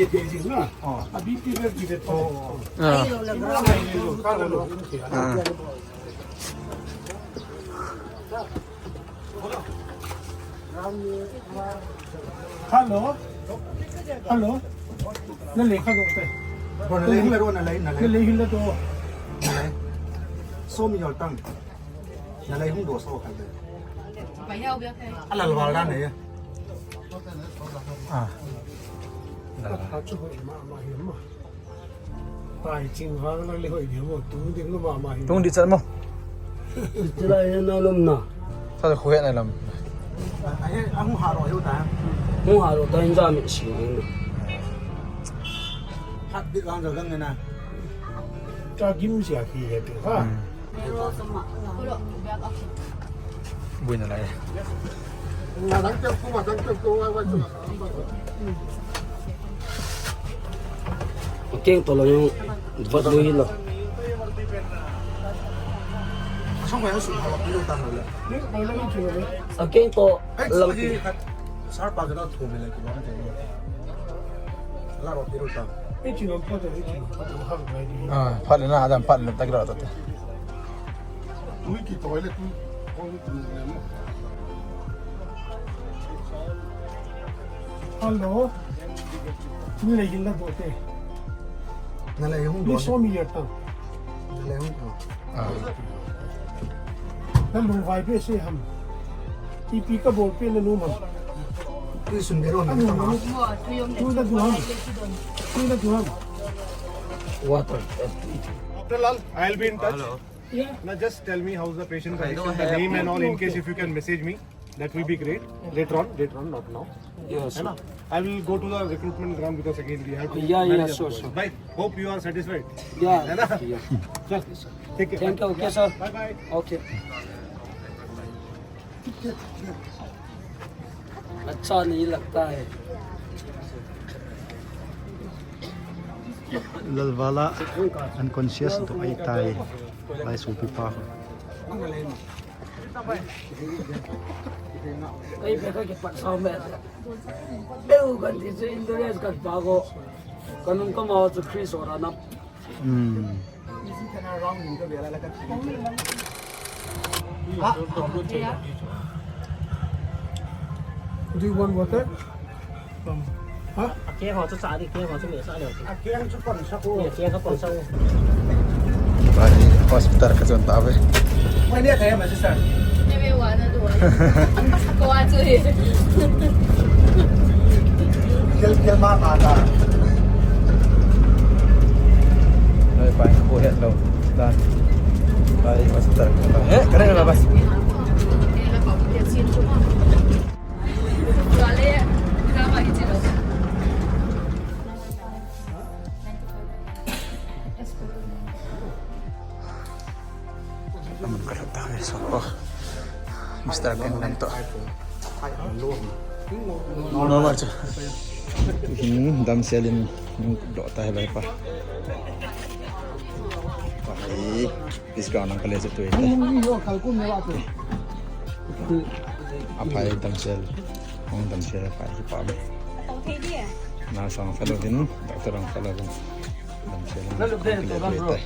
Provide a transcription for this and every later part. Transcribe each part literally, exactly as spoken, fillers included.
हाँ। हाँ। Hello. Hello. Na lekha do te. Bro, na lei hung le ro, na lei, na lei. Na lei hung le do. Na lei. Show me your tongue. Na lei hung do so kha te. Ala lwal da ne. Ah. Ala. Pai ching vang lang le hoi dia mo, tung ding lo mama hi. Tung di chan mo. Tila ya na lom na. Sa khu he na lam. Ai, ai, hung ha ro hiu ta. Hung ha ro ta in ja mi si na. Hat bit vang ja gang na. Ka gim sia ki he tu ha. Hmm. Buina lai. Akeng to lo yung vat mo hilo. Akeng to lampi. Sar pa ka na thum le ki ba na te. La ro pi ro ta. Ah, phat le na adam phat le ta ki ro ta. Hello. Ni le yin la do te. Na le hung do. Ni so mi yer ta. Na le hung do. Ah. Na lung vai be se ham. Ipi ka bol pe na nu ham. Tu sun be ro na ta ma. Tu na du ham. Tu na du ham. Water. Doctor Lal, I'll be in touch. Hello. Yeah. Now just tell me how's the patient condition, the name and all, in case if you can message me, that will be great. Later on, later on, not now. Yes. है ना? I will go to the recruitment ground because again we have to manage our boys. Yeah, yeah, sure, sure. Bye. Hope you are satisfied. Yeah, है ना? Yeah. Sure. Take care. Thank you. Okay, sir. Bye bye. Okay. अच्छा नहीं लगता है। Lalvala unconscious to ai tai. Lai sopi pa. Kai pe ka kipat sao me. Eu kan ti se Indonesia kan pa ko. Kanung kamao chu Chris ora na. Hmm. Do you want water? Huh? Akeng ho chu cha di, akeng ho chu me sa le. Akeng chu pon sa ko. Akeng ka pon sa. Bai, hospital ka chon ta ve. Mai ne thei ma sister. Ne me wa na do. Ko wa chu hi. Kel kel ma ma ta. Noi pai ko het lo. Dan. Bai, hospital. He, kare la bai. Amun ka lhut ta ve so ko. Mister Gangnam to. Normal chu. Hmm, damsel in doh ta he bai pa. Pai. Discount ang kale sa tuwi. Apai damsel. Ang damsel apai hipa me. Na sang fellow din, doctor ang fellow din. Damsel ang kale tuwi.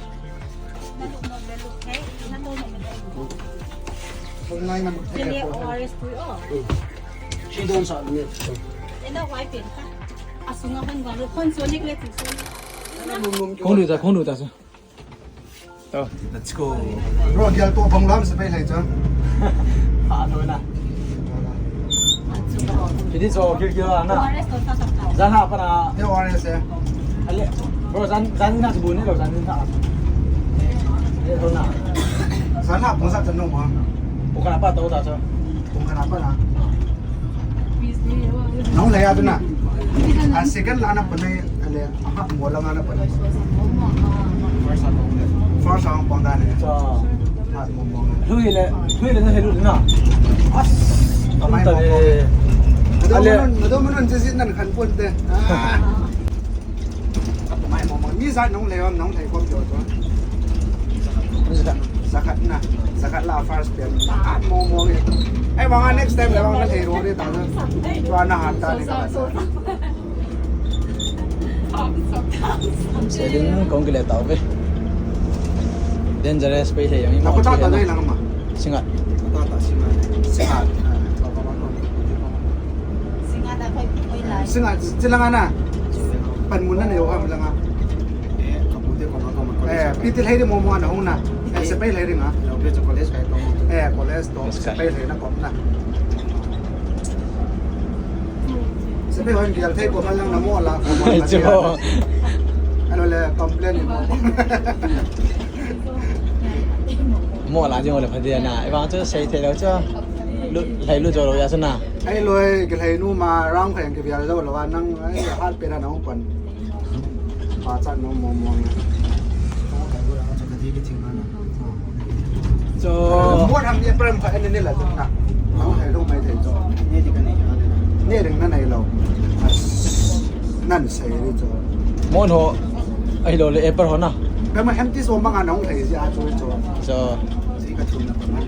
She don't sa ni. Enda wipe in ta. Asunga ban ban kon so ni kle tu so. Kong lu ta, kong lu ta sa. Let's go. Bro, gel to bang lam se pai lai cha. Ha to na. Jadi so gel gel na. Zan ha pa na. Te O R S eh. Ale. Bro, zan zan na bu ne lo zan na. Ye to na. Zan ha bu sa cha no ma. Bu ka na pa to ta cha. Bu ka na pa na. Nong le ya tu na. A second la na pa na. Ale, aha, mo lang ana pa. First ang pang dane. At mo mo. Lui le, lui le na helu na. As, kamai mo mo. Ale, nado mo non jesit nan khan pon te. Kamai mo mo. Mi za nong le om nong thai kom jo to. Zakat na, zakat la first pen. At mo mo. Ai, mga next time le mga thai ro de ta. Tua na han ta ni ka. So, so, so. Selin kong kile tau ve. Dangerous pe le yang. Na ko ta ta dai lang ma. Singa. Ta ta singa. Singa. Singa da koi koi lai. Singa, silanga na. Pan mun na ne o ham langa. Eh, pitil hai di mo mo na hung na. Eh, se pai lai ri nga. Eh, college to. Se pai lai na kom na. Sepai hon gel thei ko man lang na mo la ko mo la. Chu. Ano le complain mo. Mo la jong le pha dia na. Ivang chu sei thei lo chu. Lu, lai lu jo lo ya chu na. Ai loi ke lai nu ma rang khang ke bia lo lo wa nang ai hat pe na nang pon. Pa chan no mo mo. Chu. Mo ham ye pram pha ne ne la chu na. Nang hai lo mai thei chu. Ne ding na nei lo. Nan sei ri chu. Mo ho. Ai lo le e par ho na. Ba ma ham ti so ma nga nang hai ji a chu chu. Chu. Ji ka chu na pa ma.